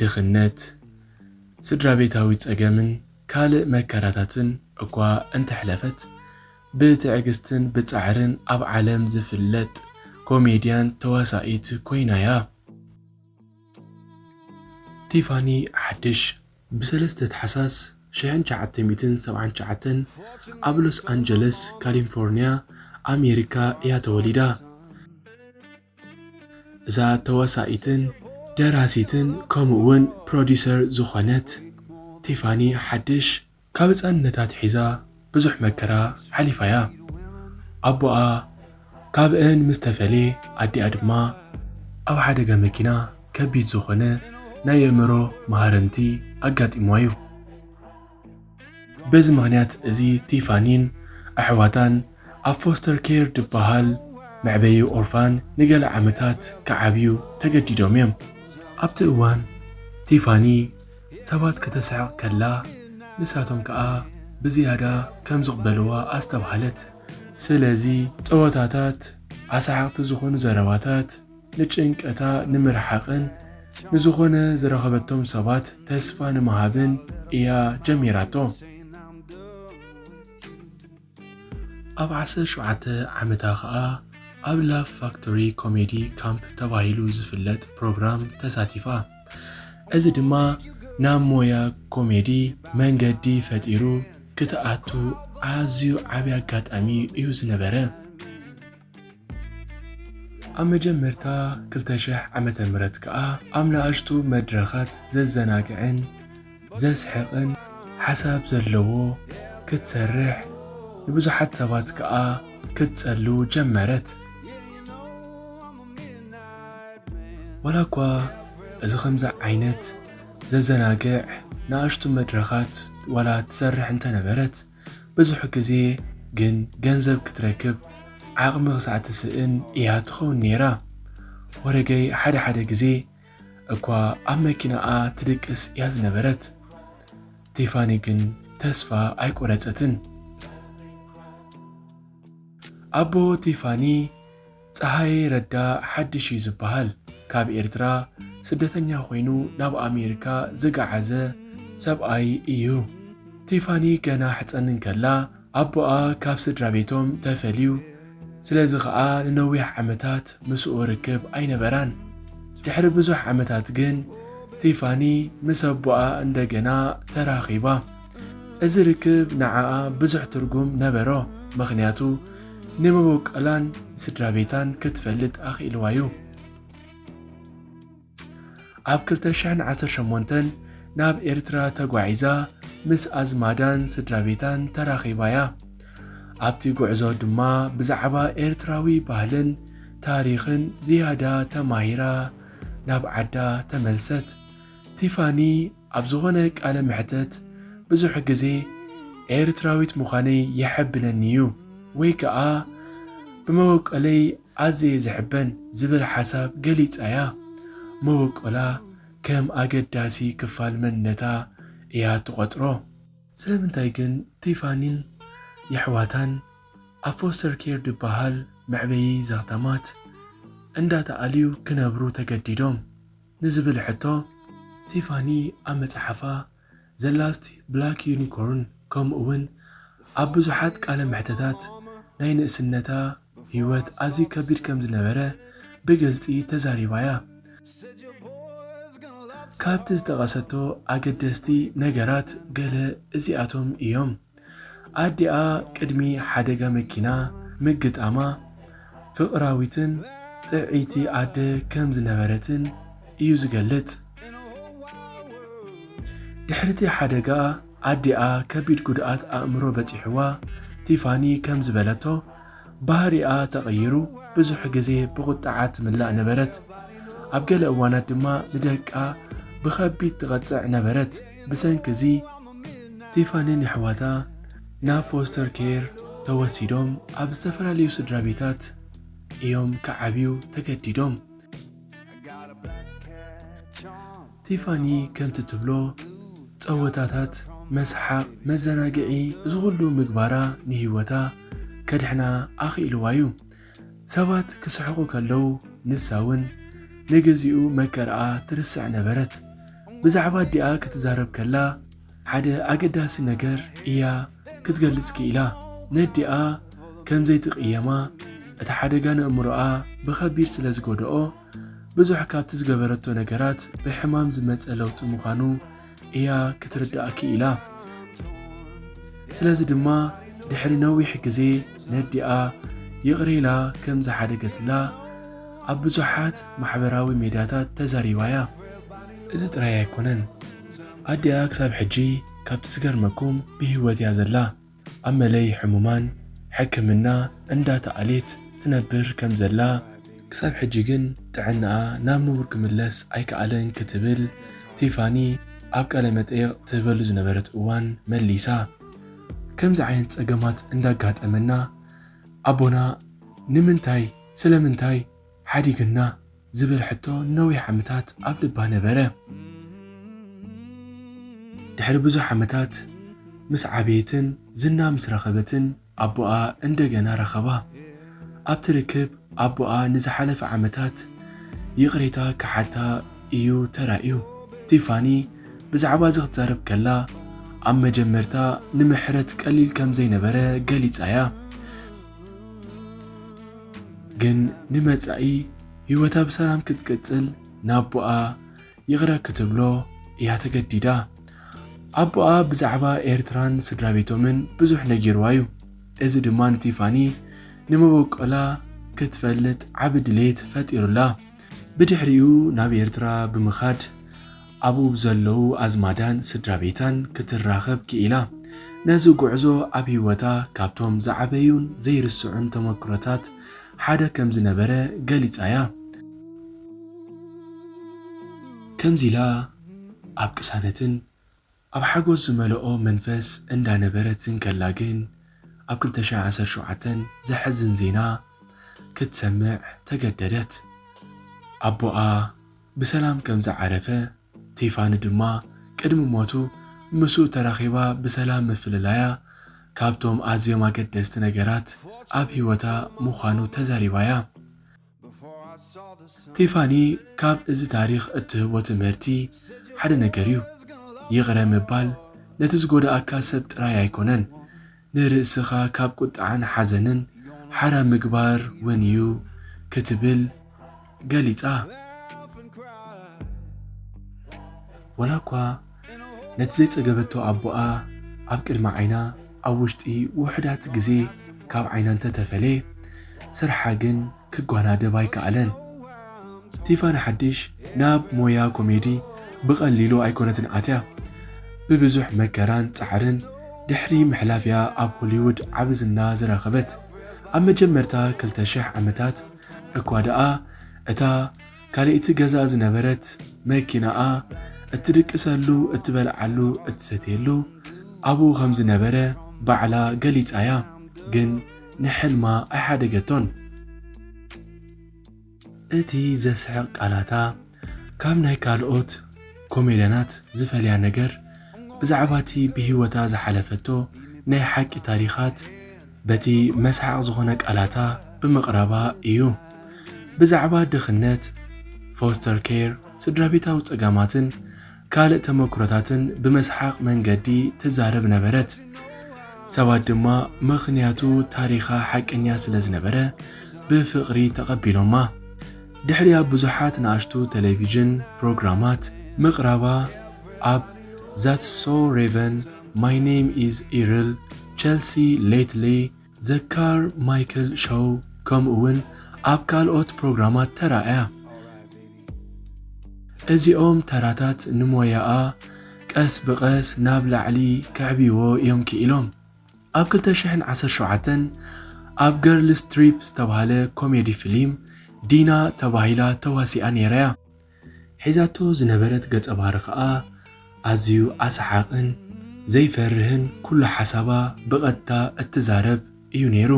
ድኽነት፣ ስድራ ቤታዊ ጸገምን ካልእ መከራታትን እኳ እንተሕለፈት፣ ብትዕግስትን ብጻዕርን ኣብ ዓለም ዝፍለጥ ኮሜድያን ተዋሳኢት ኮይና'ያ። ቲፋኒ ሓድሽ ብ3 ታሕሳስ ሽሕን ትሽዓተ ሚእትን ሰብዓን ትሽዓተን ኣብ ሎስ ኣንጀለስ ካሊፎርኒያ ኣሜሪካ እያ ተወሊዳ። እዛ ተዋሳኢትን ደራሲትን ከምኡ እውን ፕሮዲሰር ዝኾነት ቲፋኒ ሓድሽ ካብ ህፃንነታ ኣትሒዛ ብዙሕ መከራ ሓሊፋ እያ። ኣቦኣ ካብአን ምስ ተፈለየ ኣዲኣ ድማ ኣብ ሓደጋ መኪና ከቢድ ዝኾነ ናይ ኣእምሮ ማህረምቲ ኣጋጢምዋ እዩ። በዚ ምኽንያት እዚ ቲፋኒን ኣሕዋታን ኣብ ፎስተር ኬር ዝበሃል መዕበዪ ኦርፋን ንገለ ዓመታት ክዓብዩ ተገዲዶም እዮም። ኣብቲ እዋን ቲፋኒ ሰባት ከተስሕቕ ከላ ንሳቶም ከኣ ብዝያዳ ከም ዝቕበልዋ ኣስተብሃለት። ስለዚ ጸወታታት፣ ኣሳሓቕቲ ዝኾኑ ዘረባታት ንጭንቀታ ንምርሓቕን ንዝኾነ ዝረኸበቶም ሰባት ተስፋ ንምሃብን እያ ጀሚራቶ። ኣብ ዓሰርተ ሸውዓተ ዓመታ ኸኣ ኣብ ላፍ ፋክቶሪ ኮሜዲ ካምፕ ተባሂሉ ዝፍለጥ ፕሮግራም ተሳቲፋ። እዚ ድማ ናብ ሞያ ኮሜዲ መንገዲ ፈጢሩ ክትኣቱ ኣዝዩ ዓቢ ኣጋጣሚ እዩ ዝነበረ። ኣብ መጀመርታ ክልተ ሽሕ ዓመተ ምህረት ከኣ ኣብ ንኣሽቱ መድረኻት ዘዘናግዕን ዘስሕቕን ሓሳብ ዘለዎ ክትሰርሕ፣ ንብዙሓት ሰባት ከኣ ክትጸሉ ጀመረት። ዋላ እኳ እዚ ከምዚ ዓይነት ዘዘናግዕ ንኣሽቱ መድረኻት ዋላ ትሰርሕ እንተነበረት፣ ብዙሕ ግዜ ግን ገንዘብ ክትረክብ ዓቕሚ ክሳዕ ትስእን እያ ትኸውን ነይራ። ወረገይ ሓደ ሓደ ግዜ እኳ ኣብ መኪናኣ ትድቅስ እያ ዝነበረት። ቲፋኒ ግን ተስፋ ኣይቆረጸትን። ኣቦ ቲፋኒ ጸሃየ ረዳ ሓድሽ እዩ ዝበሃል። ካብ ኤርትራ ስደተኛ ኮይኑ ናብ ኣሜሪካ ዝገዓዘ ሰብኣይ እዩ። ቲፋኒ ገና ሕጸን እንከላ ኣቦኣ ካብ ስድራ ቤቶም ተፈልዩ፣ ስለዚ ኸኣ ንነዊሕ ዓመታት ምስኡ ርክብ ኣይነበራን። ድሕሪ ብዙሕ ዓመታት ግን ቲፋኒ ምስ ኣቦኣ እንደገና ተራኺባ። እዚ ርክብ ንዓኣ ብዙሕ ትርጉም ነበሮ፣ ምኽንያቱ ንመበቆላን ስድራ ቤታን ክትፈልጥ ኣኽኢልዋ እዩ። ኣብ ክልተ ሽሕን ዓሰርተ ሸሞንተን ናብ ኤርትራ ተጓዒዛ ምስ ኣዝማዳን ስድራ ቤታን ተራኺባ እያ። ኣብቲ ጉዕዞ ድማ ብዛዕባ ኤርትራዊ ባህልን ታሪኽን ዝያዳ ተማሂራ ናብ ዓዳ ተመልሰት። ቲፋኒ ኣብ ዝኾነ ቃለ መሕተት ብዙሕ ግዜ ኤርትራዊት ምዃነይ የሐብነኒ እዩ ወይ ከኣ ብመበቆለይ ኣዝየ ዝሕበን ዝብል ሓሳብ ገሊጻ እያ። መበቆላ ከም ኣገዳሲ ክፋል መንነታ እያ ትቖጽሮ። ስለምንታይ ግን ቲፋኒን የሕዋታን ኣብ ፎስተር ኬር ዝበሃል መዕበዪ ዘኽታማት እንዳተኣልዩ ክነብሩ ተገዲዶም ንዝብል ሕቶ፣ ቲፋኒ ኣብ መጽሓፋ ዘ ላስት ብላክ ዩኒኮርን ከምኡ እውን ኣብ ብዙሓት ቃለ መሕተታት ናይ ንእስነታ ህይወት ኣዝዩ ከቢድ ከም ዝነበረ ብግልጺ ተዛሪባ እያ። ካብቲ ዝጠቐሰቶ ኣገደስቲ ነገራት ገለ እዚኣቶም እዮም። ኣዲኣ ቅድሚ ሓደጋ መኪና ምግጣማ ፍቕራዊትን ጥዕይቲ ኣደ ከም ዝነበረትን እዩ ዝገልጽ። ድሕሪቲ ሓደጋ ኣዲኣ ከቢድ ጉድኣት ኣእምሮ በጺሕዋ። ቲፋኒ ከም ዝበለቶ፣ ባህሪኣ ተቐይሩ፣ ብዙሕ ግዜ ብቑጥዓ ትምላእ ነበረት። ኣብ ገለ እዋናት ድማ ንደቃ ብኸቢድ ትቐጽዕ ነበረት። ብሰንኪ እዚ ቲፋኒን የሕዋታ ናብ ፎስተር ኬር ተወሲዶም ኣብ ዝተፈላለዩ ስድራ ቤታት እዮም ክዓብዩ ተገዲዶም። ቲፋኒ ከምቲ ትብሎ፣ ጸወታታት፣ መስሓቕ፣ መዘናግዒ፣ እዚ ኩሉ ምግባራ ንህይወታ ከድሕና ኣኽኢልዋ እዩ። ሰባት ክስሕቑ ከለዉ ንሳ እውን ንግዚኡ መከራኣ ትርስዕ ነበረት። ብዛዕባ ኣዲኣ ክትዛረብ ከላ ሓደ ኣገዳሲ ነገር እያ ክትገልጽ ክኢላ። ነዲኣ ከም ዘይትቕየማ፣ እቲ ሓደጋ ንእምሮኣ ብኸቢድ ስለ ዝጎድኦ፣ ብዙሕ ካብቲ ዝገበረቶ ነገራት ብሕማም ዝመጸ ለውጢ ምዃኑ እያ ክትርዳእ ክኢላ። ስለዚ ድማ ድሕሪ ነዊሕ ግዜ ነዲኣ ይቕረ ኢላ ከም ዝሓደገትላ ኣብ ብዙሓት ማሕበራዊ ሜድያታት ተዛሪባ'ያ። እዚ ጥራይ ኣይኮነን። ኣዲኣ ክሳብ ሕጂ ካብቲ ዝገርመኩም ብህይወት እያ ዘላ። ኣብ መለይ ሕሙማን ሕክምና እንዳተኣልየት ትነብር ከም ዘላ፣ ክሳብ ሕጂ ግን ጥዕናኣ ናብ ንቡር ክምለስ ኣይከኣለን ክትብል ቲፋኒ ኣብ ቃለ መጠይቕ ትህበሉ ዝነበረት እዋን መሊሳ። ከምዚ ዓይነት ጸገማት እንዳጋጠመና ኣቦና ንምንታይ ስለምንታይ ሓዲግና ዝብል ሕቶ ነዊሕ ዓመታት ኣብ ልባ ነበረ። ድሕሪ ብዙሕ ዓመታት ምስ ዓበየትን ዝና ምስ ረኸበትን ኣቦኣ እንደገና ረኸባ። ኣብቲ ርክብ ኣቦኣ ንዝሓለፈ ዓመታት ይቕሬታ ክሓታ እዩ ተራእዩ። ቲፋኒ ብዛዕባ እዚ ክትዛረብ ከላ ኣብ መጀመርታ ንምሕረት ቀሊል ከም ዘይነበረ ገሊጻ እያ። ግን ንመጻኢ ህይወታ ብሰላም ክትቅጽል ንኣቦኣ ይቕረ ክትብሎ እያ ተገዲዳ። ኣቦኣ ብዛዕባ ኤርትራን ስድራ ቤቶምን ብዙሕ ነጊርዋ እዩ። እዚ ድማ ንቲፋኒ ንመበቆላ ክትፈልጥ ዓቢ ድሌት ፈጢሩላ። ብድሕሪኡ ናብ ኤርትራ ብምኻድ ኣብኡ ብዘለዉ ኣዝማዳን ስድራ ቤታን ክትራኸብ ክኢላ። ነዚ ጉዕዞ ኣብ ህይወታ ካብቶም ዝዓበዩን ዘይርስዑን ተመክሮታት ሓደ ከም ዝነበረ ገሊጻ እያ። ከምዚ ኢላ ኣብ ቅሳነትን ኣብ ሓጎስ ዝመልኦ መንፈስ እንዳነበረትን ከላ ግን፣ ኣብ ክልተ ሽሕን ዓሰርተ ሸውዓተን ዘሕዝን ዜና ክትሰምዕ ተገደደት። ኣቦኣ ብሰላም ከም ዝዓረፈ፣ ቲፋኒ ድማ ቅድሚ ሞቱ ምስኡ ተራኺባ ብሰላም ምፍልላያ ካብቶም ኣዝዮም ኣገደስቲ ነገራት ኣብ ህይወታ ምዃኑ ተዛሪባ'ያ። ቲፋኒ ካብ እዚ ታሪኽ እትህቦ ትምህርቲ ሓደ ነገር እዩ። ይቕረ ምባል ነቲ ዝጎድኣካ ሰብ ጥራይ ኣይኮነን፣ ንርእስኻ ካብ ቁጥዓን ሓዘንን ሓራ ምግባር እውን እዩ ክትብል ገሊጻ። ዋላ እኳ ነቲ ዘይጸገበቶ ኣቦኣ ኣብ ቅድሚ ዓይና ኣብ ውሽጢ ውሑዳት ግዜ ካብ ዓይና እንተተፈልየ፣ ስርሓ ግን ክጓናደብ ኣይከኣለን። ቲፋኒ ሓድሽ ናብ ሞያ ኮሜዲ ብቐሊሉ ኣይኮነትን ኣትያ። ብብዙሕ መከራን ጻዕርን ድሕሪ ምሕላፍያ ኣብ ሆሊውድ ዓቢ ዝና ዝረኸበት። ኣብ መጀመርታ ክልተ ሽሕ ዓመታት እኳ ደኣ እታ ካልኣይቲ ገዛ ዝነበረት መኪናኣ እትድቅሰሉ፣ እትበልዓሉ፣ እትሰትየሉ ኣብኡ ከም ዝነበረ ባዕላ ገሊጻ እያ። ግን ንሕልማ ኣይሓደገቶን። እቲ ዘስሕቕ ቃላታ ካብ ናይ ካልኦት ኮሜድያናት ዝፈልያ ነገር ብዛዕባ እቲ ብህይወታ ዝሓለፈቶ ናይ ሓቂ ታሪኻት በቲ መስሓቕ ዝኾነ ቃላታ ብምቕራባ እዩ። ብዛዕባ ድኽነት፣ ፎስተር ኬር፣ ስድራቤታዊ ጸገማትን ካልእ ተመክሮታትን ብመስሓቕ መንገዲ ትዛረብ ነበረት። ሰባት ድማ ምኽንያቱ ታሪኻ ሓቀኛ ስለ ዝነበረ ብፍቕሪ ተቐቢሎማ። ድሕሪኣ ብዙሓት ንኣሽቱ ቴሌቪዥን ፕሮግራማት ምቕራባ ኣብ That's So Raven፣ My Name Is Earl፣ Chelsea Lately፣ The Carmichael Show፣ ከምኡ እውን ኣብ ካልኦት ፕሮግራማት ተራእያ። እዚኦም ተራታት ንሞያኣ ቀስ ብቐስ ናብ ላዕሊ ከዕብይዎ እዮም ክኢሎም። ኣብ ክልተ ሽሕን ዓሰርተ ሸውዓተን ኣብ ገርልስ ትሪፕ ዝተባህለ ኮሜዲ ፊልም ዲና ተባሂላ ተዋሲኣ ነይራ እያ። ሒዛቶ ዝነበረት ገጸ ባህሪ ከኣ ኣዝዩ ኣሰሓቕን ዘይፈርህን፣ ኩሉ ሓሳባ ብቐጥታ እትዛረብ እዩ ነይሩ።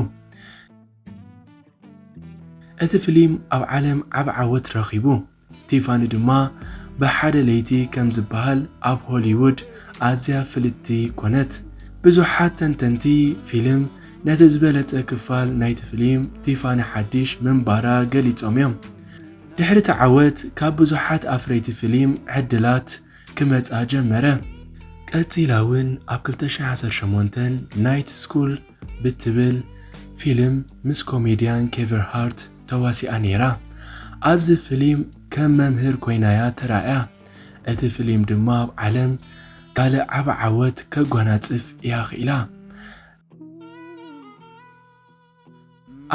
እቲ ፊልም ኣብ ዓለም ዓቢ ዓወት ረኺቡ። ቲፋኒ ድማ ብሓደ ለይቲ ከም ዝበሃል ኣብ ሆሊውድ ኣዝያ ፍልጥቲ ኮነት። ብዙሓት ተንተንቲ ፊልም ነቲ ዝበለጸ ክፋል ናይቲ ፊልም ቲፋኒ ሓድሽ ምንባራ ገሊጾም እዮም። ድሕሪ እቲ ዓወት ካብ ብዙሓት ኣፍረይቲ ፊልም ዕድላት ክመጻ ጀመረ። ቀጺላ እውን ኣብ ክልተ ሽሕን ዓሰርተ ሸሞንተን ናይት ስኩል ብትብል ፊልም ምስ ኮሜድያን ኬቨር ሃርት ተዋሲኣ ነይራ። ኣብዚ ፊልም ከም መምህር ኮይናያ ተራእያ። እቲ ፊልም ድማ ኣብ ዓለም ካልእ ዓቢ ዓወት ከጓናጽፍ እያ ክኢላ።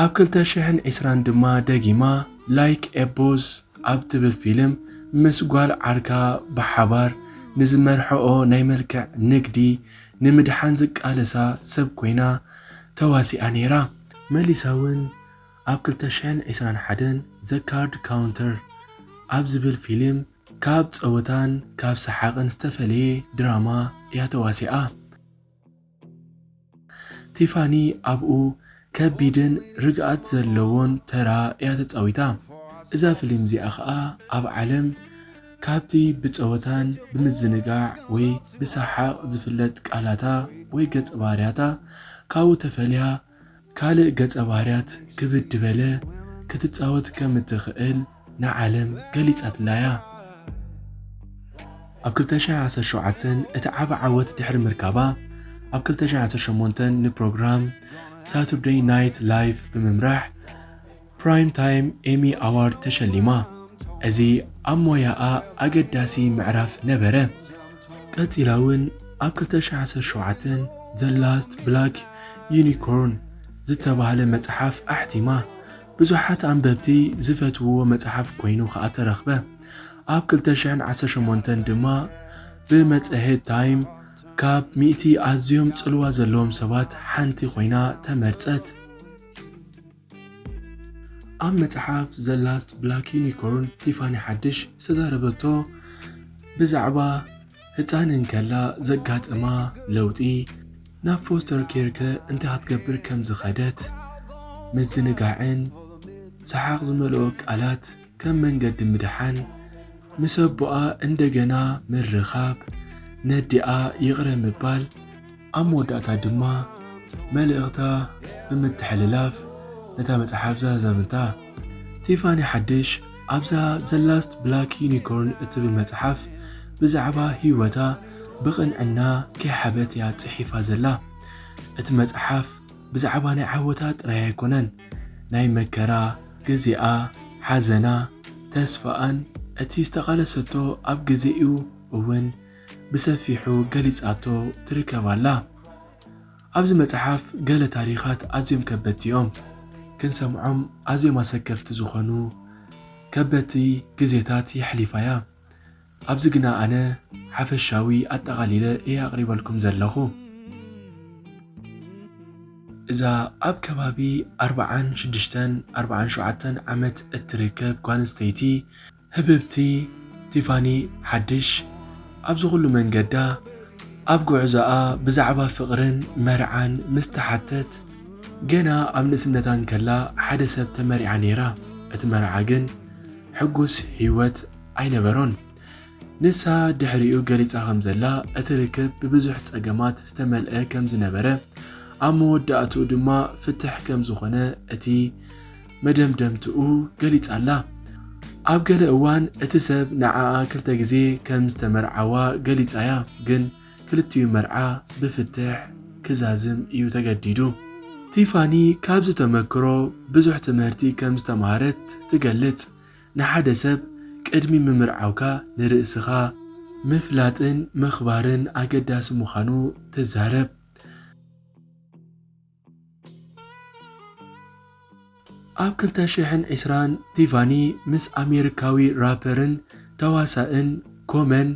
ኣብ ክልተ ሽሕን ዕስራን ድማ ደጊማ ላይክ ኤ ቦስ ኣብ ትብል ፊልም ምስ ጓል ዓርካ ብሓባር ንዝመርሕኦ ናይ መልክዕ ንግዲ ንምድሓን ዝቃለሳ ሰብ ኮይና ተዋሲኣ ነይራ። መሊሳ እውን ኣብ ክልተ ሽሕን ዕስራን ሓደን ዘ ካርድ ካውንተር ኣብ ዝብል ፊልም ካብ ጸወታን ካብ ሰሓቕን ዝተፈለየ ድራማ እያ ተዋሲኣ። ቲፋኒ ኣብኡ ከቢድን ርግኣት ዘለዎን ተራ እያ ተጻዊታ። እዛ ፊልም እዚኣ ኸኣ ኣብ ዓለም ካብቲ ብጸወታን ብምዝንጋዕ ወይ ብሰሓቕ ዝፍለጥ ቃላታ ወይ ገጸ ባህርያታ ካብኡ ተፈልያ ካልእ ገጸ ባህርያት ክብድ በለ ክትጻወት ከም እትኽእል ንዓለም ገሊጻትላያ። ኣብ ክልተ ሽሕን ዓሰርተ ሸውዓተን እቲ ዓቢ ዓወት ድሕሪ ምርካባ፣ ኣብ ክልተ ሽሕን ዓሰርተ ሸሞንተን ንፕሮግራም ሳቱርደይ ናይት ላይፍ ብምምራሕ ፕራይም ታይም ኤሚ ኣዋርድ ተሸሊማ። እዚ ኣብ ሞያኣ ኣገዳሲ ምዕራፍ ነበረ። ቀጺላ እውን ኣብ ክልተ ሽሕን ዓሰርተ ሸውዓተን ዘ ላስት ብላክ ዩኒኮርን ዝተባህለ መጽሓፍ ኣሕቲማ። ብዙሓት ኣንበብቲ ዝፈትውዎ መጽሓፍ ኮይኑ ኸኣ ተረኽበ። ኣብ ክልተ ሽሕን ዓሰርተ ሸሞንተን ድማ ብመጽሔት ታይም ካብ ሚእቲ ኣዝዮም ጽልዋ ዘለዎም ሰባት ሓንቲ ኮይና ተመርጸት። ኣብ መጽሓፍ ዘ ላስት ብላክ ዩኒኮርን ቲፋኒ ሓድሽ ዝተዛረበቶ ብዛዕባ ህጻን እንከላ ዘጋጠማ ለውጢ፣ ናብ ፎስተር ኬርከ እንታይ ክትገብር ከም ዝኸደት፣ ምዝንጋዕን ሰሓቕ ዝመልኦ ቃላት ከም መንገዲ ምድሓን፣ ምስ ኣቦኣ እንደገና ምርኻብ፣ ነዲኣ ይቕረ ምባል፣ ኣብ መወዳእታ ድማ መልእኽታ ብምትሕልላፍ ነታ መጽሓፍ ዛዘምታ። ቲፋኒ ሓድሽ ኣብዛ ዘ ላስት ብላክ ዩኒኮርን እትብል መጽሓፍ ብዛዕባ ህይወታ ብቕንዕና ከይሓበት እያ ጽሒፋ ዘላ። እቲ መጽሓፍ ብዛዕባ ናይ ዓወታ ጥራይ ኣይኮነን፣ ናይ መከራ ግዜኣ፣ ሓዘና፣ ተስፋኣን እቲ ዝተቓለሰቶ ኣብ ግዜኡ እውን ብሰፊሑ ገሊጻቶ ትርከብ ኣላ። ኣብዚ መጽሓፍ ገለ ታሪኻት ኣዝዮም ከበድቲ እዮም። ክንሰምዖም ኣዝዮም ኣሰከፍቲ ዝኾኑ ከበድቲ ግዜታት የሕሊፋ እያ። ኣብዚ ግና ኣነ ሓፈሻዊ ኣጠቓሊለ እየ ኣቕሪበልኩም ዘለኹ። እዛ ኣብ ከባቢ ኣርብዓን ሽዱሽተን ኣርብዓን ሸውዓተን ዓመት እትርከብ ጓል ኣንስተይቲ ህብብቲ ቲፋኒ ሓድሽ ኣብዚ ኩሉ መንገዳ ኣብ ጉዕዞኣ ብዛዕባ ፍቕርን መርዓን ምስ ተሓተት፣ ገና ኣብ ንእስነታ እንከላ ሓደ ሰብ ተመሪዓ ነይራ። እቲ መርዓ ግን ሕጉስ ህይወት ኣይነበሮን። ንሳ ድሕሪኡ ገሊጻ ከም ዘላ፣ እቲ ርክብ ብብዙሕ ጸገማት ዝተመልአ ከም ዝነበረ፣ ኣብ መወዳእትኡ ድማ ፍትሕ ከም ዝኾነ እቲ መደምደምትኡ ገሊጻ ኣላ። ኣብ ገለ እዋን እቲ ሰብ ንዓኣ ክልተ ግዜ ከም ዝተመርዓዋ ገሊጻ እያ፣ ግን ክልቲኡ መርዓ ብፍትሕ ክዛዝም እዩ ተገዲዱ። ቲፋኒ ካብዚ ተመክሮ ብዙሕ ትምህርቲ ከም ዝተምሃረት ትገልጽ። ንሓደ ሰብ ቅድሚ ምምርዓውካ ንርእስኻ ምፍላጥን ምኽባርን ኣገዳሲ ምዃኑ ትዛረብ። ኣብ ክልተ ሽሕን ዕስራን ቲፋኒ ምስ ኣሜሪካዊ ራፐርን ተዋሳእን ኮመን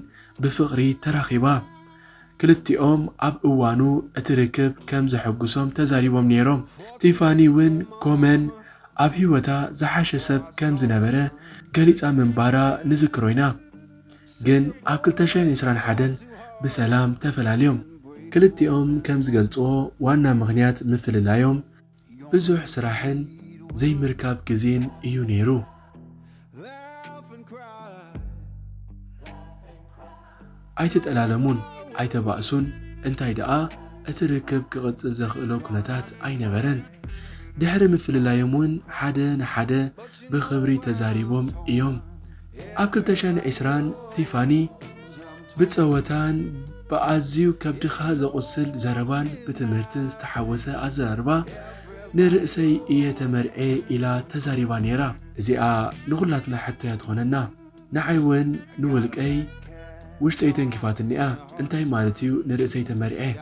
ብፍቕሪ ተራኺባ። ክልቲኦም ኣብ እዋኑ እቲ ርክብ ከም ዘሐጉሶም ተዛሪቦም ነይሮም። ቲፋኒ እውን ኮመን ኣብ ህይወታ ዝሓሸ ሰብ ከም ዝነበረ ገሊጻ ምንባራ ንዝክሮ ኢና። ግን ኣብ ክልተ ሽሕን ዕስራን ሓደን ብሰላም ተፈላልዮም። ክልቲኦም ከም ዝገልጽዎ ዋና ምኽንያት ምፍልላዮም ብዙሕ ስራሕን ዘይምርካብ ግዜን እዩ ነይሩ። ኣይተጠላለሙን፣ ኣይተባእሱን፣ እንታይ ደኣ እቲ ርክብ ክቕጽል ዘኽእሎ ኩነታት ኣይነበረን። ድሕሪ ምፍልላዮም እውን ሓደ ንሓደ ብኽብሪ ተዛሪቦም እዮም። ኣብ ክልተ ሽሕን ዕስራን ቲፋኒ ብጸወታን ብኣዝዩ ከብድኻ ዘቑስል ዘረባን ብትምህርትን ዝተሓወሰ ኣዘራርባ፣ "ንርእሰይ እየ ተመርዕየ" ኢላ ተዛሪባ ነይራ። እዚኣ ንኹላትና ሕቶ እያ ትኾነና። ንዓይ እውን ንውልቀይ ውሽጠይ ተንኪፋትኒ እያ። እንታይ ማለት እዩ ንርእሰይ ተመርዕየ?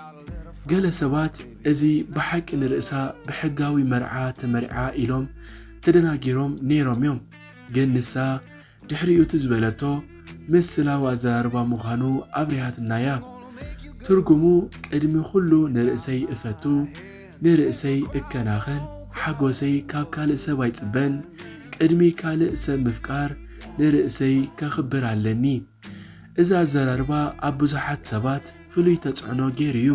ገለ ሰባት እዚ ብሓቂ ንርእሳ ብሕጋዊ መርዓ ተመርዓ ኢሎም ተደናጊሮም ነይሮም እዮም። ግን ንሳ ድሕሪኡ እቲ ዝበለቶ ምስላዊ ኣዘራርባ ምዃኑ ኣብሪሃትና እያ። ትርጉሙ፣ ቅድሚ ኩሉ ንርእሰይ እፈቱ፣ ንርእሰይ እከናኸን፣ ሓጎሰይ ካብ ካልእ ሰብ ኣይጽበን፣ ቅድሚ ካልእ ሰብ ምፍቃር ንርእሰይ ከኽብር ኣለኒ። እዚ ኣዘራርባ ኣብ ብዙሓት ሰባት ፍሉይ ተጽዕኖ ገይሩ እዩ።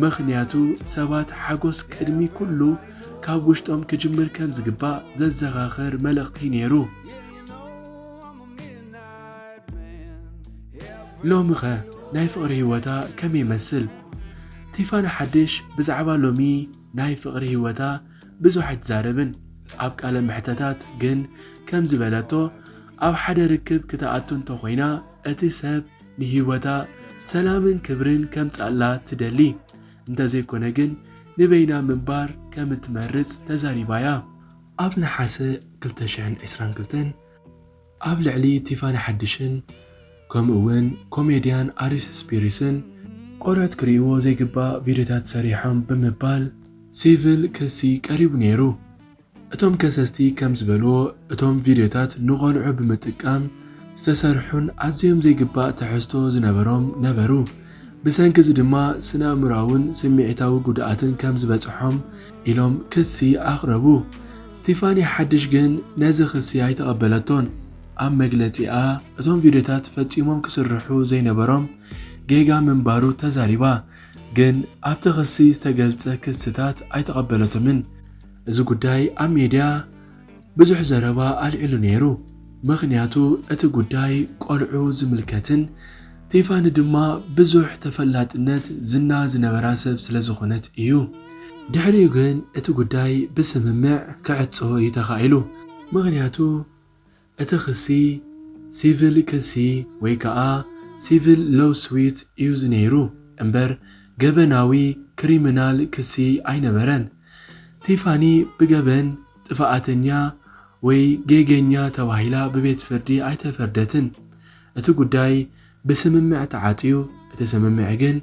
ምኽንያቱ ሰባት ሓጎስ ቅድሚ ኩሉ ካብ ውሽጦም ክጅምር ከም ዝግባእ ዘዘኻኽር መልእኽቲ ነይሩ። ሎሚኸ ናይ ፍቕሪ ህይወታ ከመይ ይመስል? ቲፋኒ ሓድሽ ብዛዕባ ሎሚ ናይ ፍቕሪ ህይወታ ብዙሕ ኣይትዛረብን። ኣብ ቃለ መሕተታት ግን ከም ዝበለቶ፣ ኣብ ሓደ ርክብ ክትኣቱ እንተኾይና እቲ ሰብ ንህይወታ ሰላምን ክብርን ከምጽኣላ ትደሊ፣ እንተዘይኮነ ግን ንበይና ምንባር ከም እትመርጽ ተዛሪባ'ያ። ኣብ ነሓሰ ክልተ ሽሕን ዕስራን ክልተን ኣብ ልዕሊ ቲፋኒ ሓድሽን ከምኡ እውን ኮሜድያን ኣሪስ ስፒሪስን ቆልዑት ክርእይዎ ዘይግባእ ቪድዮታት ሰሪሖም ብምባል ሲቪል ክሲ ቀሪቡ ነይሩ። እቶም ከሰስቲ ከም ዝበልዎ፣ እቶም ቪድዮታት ንቖልዑ ብምጥቃም ዝተሰርሑን ኣዝዮም ዘይግባእ ትሕዝቶ ዝነበሮም ነበሩ። ብሰንኪ እዚ ድማ ስነ-ኣእምሮኣውን ስምዒታዊ ጉድኣትን ከም ዝበጽሖም ኢሎም ክሲ ኣቕረቡ። ቲፋኒ ሓድሽ ግን ነዚ ክሲ ኣይተቐበለቶን። ኣብ መግለጺኣ፣ እቶም ቪድዮታት ፈጺሞም ክስርሑ ዘይነበሮም ጌጋ ምንባሩ ተዛሪባ። ግን ኣብቲ ክሲ ዝተገልጸ ክስታት ኣይተቐበለቶምን። እዚ ጉዳይ ኣብ ሜድያ ብዙሕ ዘረባ ኣልዒሉ ነይሩ። ምኽንያቱ እቲ ጉዳይ ቆልዑ ዝምልከትን ቲፋኒ ድማ ብዙሕ ተፈላጥነት ዝና ዝነበራ ሰብ ስለ ዝኾነት እዩ። ድሕሪኡ ግን እቲ ጉዳይ ብስምምዕ ክዕጾ እዩ ተኻኢሉ። ምኽንያቱ እቲ ክሲ ሲቪል ክሲ ወይ ከኣ ሲቪል ሎውስዊት እዩ ዝነይሩ እምበር ገበናዊ ክሪሚናል ክሲ ኣይነበረን። ቲፋኒ ብገበን ጥፍኣተኛ ወይ ጌገኛ ተባሂላ ብቤት ፍርዲ ኣይተፈርደትን። እቲ ጉዳይ ብስምምዕ ተዓጽዩ፣ እቲ ስምምዕ ግን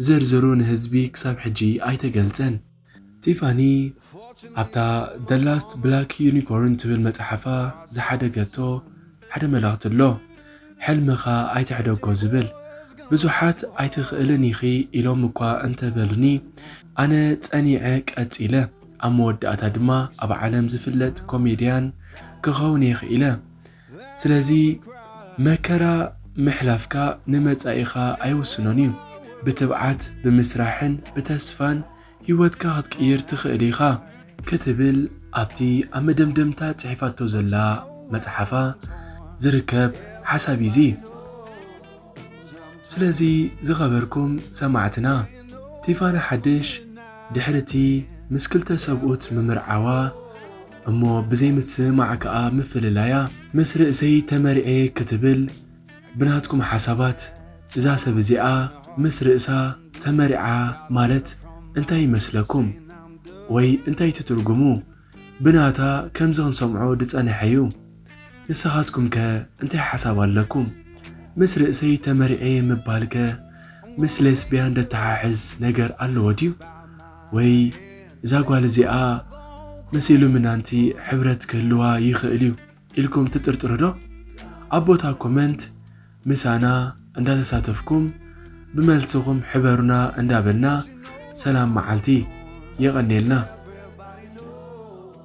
ዝርዝሩ ንህዝቢ ክሳብ ሕጂ ኣይተገልጸን። ቲፋኒ ኣብታ The Last Black Unicorn ትብል መጽሓፋ ዝሓደገቶ ሓደ መልእኽቲ ኣሎ። "ሕልምኻ ኣይትሕደጎ" ዝብል። ብዙሓት "ኣይትኽእልን ኢኺ" ኢሎም እኳ እንተበሉኒ፣ ኣነ ጸኒዐ ቀጺለ። ኣብ መወዳእታ ድማ ኣብ ዓለም ዝፍለጥ ኮሜድያን ክኸውን እየ ክኢለ። ስለዚ መከራ ምሕላፍካ ንመጻኢኻ ኣይውስኖን እዩ። ብትብዓት፣ ብምስራሕን ብተስፋን ህይወትካ ክትቅይር ትኽእል ኢኻ ክትብል ኣብቲ ኣብ መደምደምታ ጽሒፋቶ ዘላ መጽሓፋ ዝርከብ ሓሳብ እዩ እዚ። ስለዚ ዝኸበርኩም ሰማዕትና፣ ቲፋኒ ሓድሽ ድሕሪ እቲ ምስ ክልተ ሰብኡት ምምርዓዋ እሞ ብዘይ ምስምማዕ ከኣ ምፍልላያ፣ ምስ ርእሰይ ተመርዕየ ክትብል ብናትኩም ሓሳባት እዛ ሰብ እዚኣ ምስ ርእሳ ተመርዓ ማለት እንታይ ይመስለኩም? ወይ እንታይ ትትርጉሙ? ብናታ ከምዚ ክንሰምዖ ዝጸንሐ እዩ። ንስኻትኩም ከ እንታይ ሓሳብ ኣለኩም? ምስ ርእሰይ ተመርዕየ ምባል ከ ምስ ሌስቢያን ደተሓሕዝ ነገር ኣለዎ ድዩ? ወይ እዛ ጓል እዚኣ ምስ ኢሉሚናንቲ ሕብረት ክህልዋ ይኽእል እዩ ኢልኩም ትጥርጥሩ ዶ? ኣብ ቦታ ኮመንት ምሳና እንዳተሳተፍኩም ብመልስኹም ሕበሩና እንዳበልና ሰላም መዓልቲ። የቐኔልና።